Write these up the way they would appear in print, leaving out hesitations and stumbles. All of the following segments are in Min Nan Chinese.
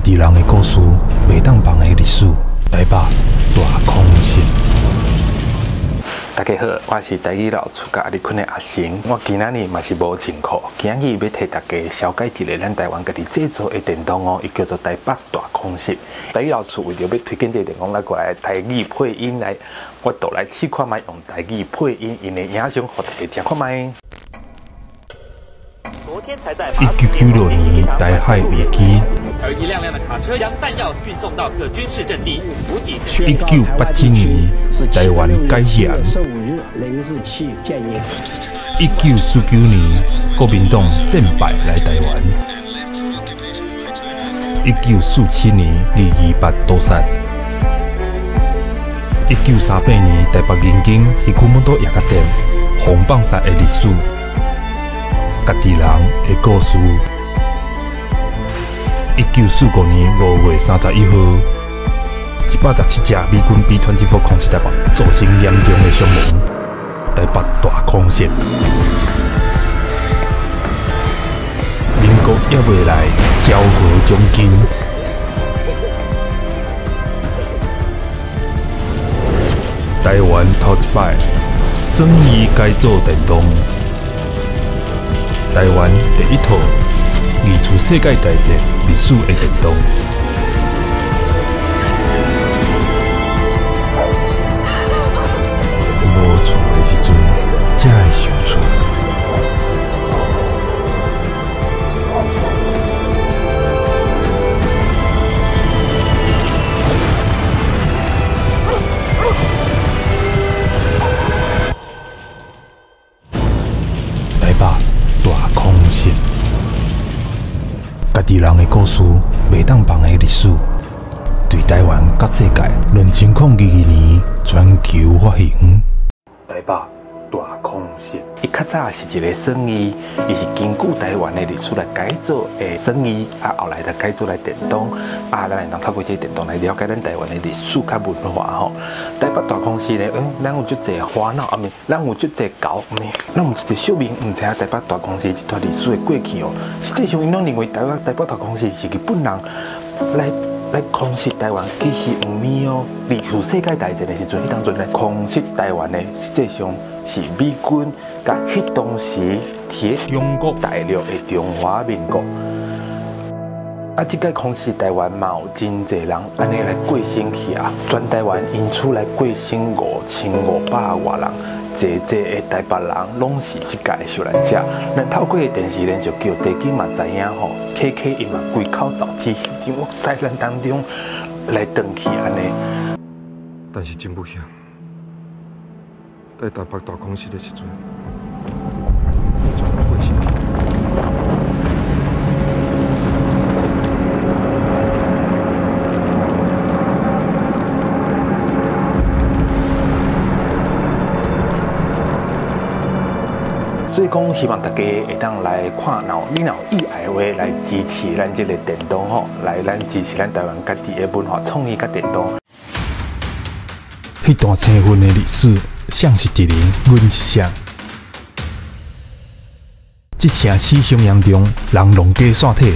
己人的故事，袂當放的歷史，台北大空襲。大家好，我是台語老師佮阿里坤的阿成。我今仔日嘛是無穿褲，今仔日欲替大家紹介一个咱台灣家己製作的電動哦，伊叫做台北大空襲。台語老師為著欲推薦這个電動，來過來台語配音來，我就來試看覓用台語配音𪜶的影像，予大家聽看覓。1996年台海危機。而一輛輛的卡車將彈藥運送到各軍事陣地，補給。1987年台灣解嚴。1949年國民黨戰敗來台灣。1947年228屠殺。1938年台北人間彼久本島野甲店紅放殺的歷史，家己人的故事。1945年5月31號，117隻美軍 B-24 空襲台北，造成嚴重的傷亡。台北大空襲，民國猶未來昭和將軍，台灣頭一擺創意改造電動，台灣第一套二次世界大戰歷史的電動。無厝的時陣，才會想厝。台北大空襲，家己人的故事，袂當放的歷史，對台灣佮世界，2022年全球發行。台北大空襲，伊較早是一个算意，伊是根據台灣的歷史來改造的算意，啊，後來才改造來電動，啊，咱會當透過這个電動來了解咱台灣的歷史佮文化吼。台北大空襲咧，咱有足濟煩惱，啊，毋是，咱有足濟狗，毋是，咱有足濟小民毋知影台北大空襲這段歷史的過去哦。實際上，𪜶攏認為台北大空襲是日本人來空襲台灣，其實毋是哦。二次世界大戰的時陣，彼當陣來空襲台灣的，實際上是美軍佮彼當時佇中國大陸的中華民國。啊，這擺空襲台灣嘛有真濟人按呢來過身去啊，全台灣因此來過身5500外人。濟濟的台北人攏是這屆的受難者。咱透過電視連續劇，地景嘛知影吼，KK 伊嘛規口走佇彼種災難當中來轉去按呢。但是真不幸，在台北大空襲的時陣，全部過身。所以講，希望大家會當來看，若有你若有意愛的話，來支持咱這个電動吼，來咱支持咱台灣家己的文化創意佮電動。彼段青雲的歷史，誰是敵人，阮是誰？這城死傷嚴重，人攏假散體。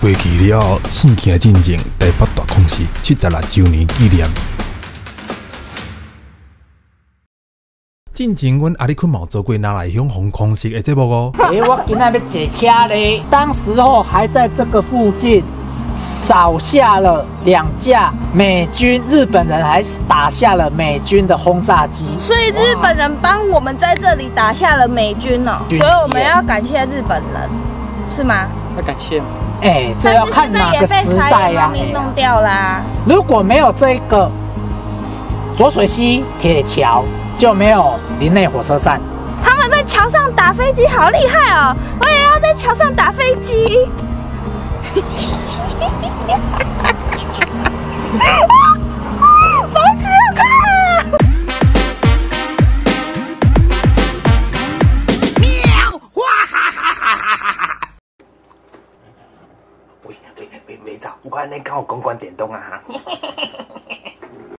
過去了後，醒起來進前，台北大空襲76週年紀念。進前，阮阿里坤嘛有做過哪來鄉防空襲的節目哦。欸，我今仔欲坐車咧，當時候還在這個附近掃下了2架美軍，日本人還打下了美軍的轟炸機。所以日本人幫我們在這裡打下了美軍哦，所以我們要感謝日本人，是嗎？要感謝。欸，這要看哪個時代呀？弄掉啦。如果沒有這個濁水溪鐵橋，就沒有林內火車站。他們在橋上打飛機，好厲害哦！我也要在橋上打飛機。房子好看啊！喵！哇哈哈哈哈哈哈！喂喂喂，袂走，我按呢敢有公關電動啊？